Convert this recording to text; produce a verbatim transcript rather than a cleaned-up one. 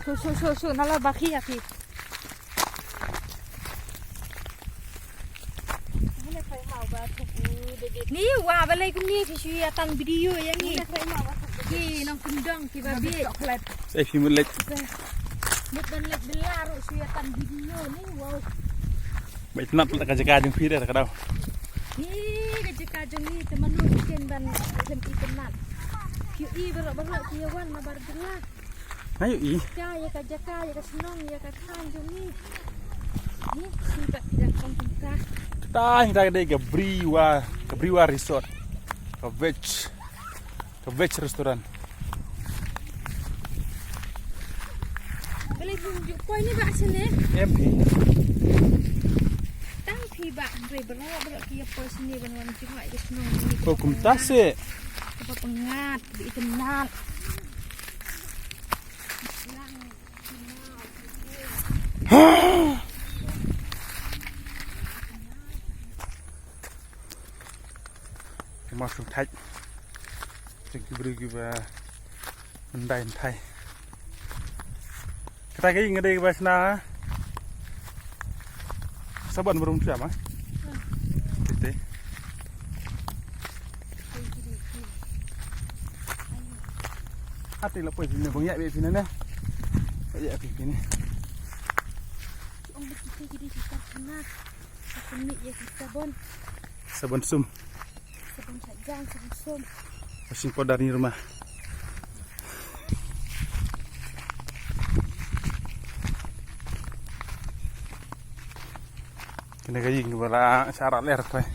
Shu, shu, shu, shu, nala ba khi ïa phi. Ni wa balei kumne phi shu ïa tan video ïa ngi. Ki nongkyndong kiba bieit. Sa phi mut leit. Mut ban leit bylla ruh shu ïa tan video ni, wow. Ba itynnad ka jaka jong phi de ka daw. Ni ka jaka jong ngi te mano ki ken ban lem itynnad. Ki i baroh baroh ki ïa wan na bar bylla. Nga ïohi. Ka ïa ka jaka, ïa ka shnong, ïa ka thaiñ jong ngi. Ni, ni ba ki dang ong kumta. Ka thaiñ ka dei ka Briwa, ka Briwa Resort. Ka veg, ka veg restaurant. Balei bym ju poi ni ba sini? Em phi. Tang phi ba, hynrei baroh baroh ki ïa poi sini ban wan jngoh ïa ka shnong ni. Ko kumta se. Kaba pyngngad, kaba itynnad. Mushroom thait. Jong ki briew kiba hyndai hynthai. Kata ka ïing ka dei kaba shna. Sabon barum sham ah. Tete. Ati la poi phi ne bang ïa phi ne ne. Ïa phi ne. Ong ba kita jadi kita kena. Aku ni ya kita bon. Sabon sum. Sabon sajang, sabon sum. Washing powder ni rumah. Kena ka ïing ba la sharak ler kai.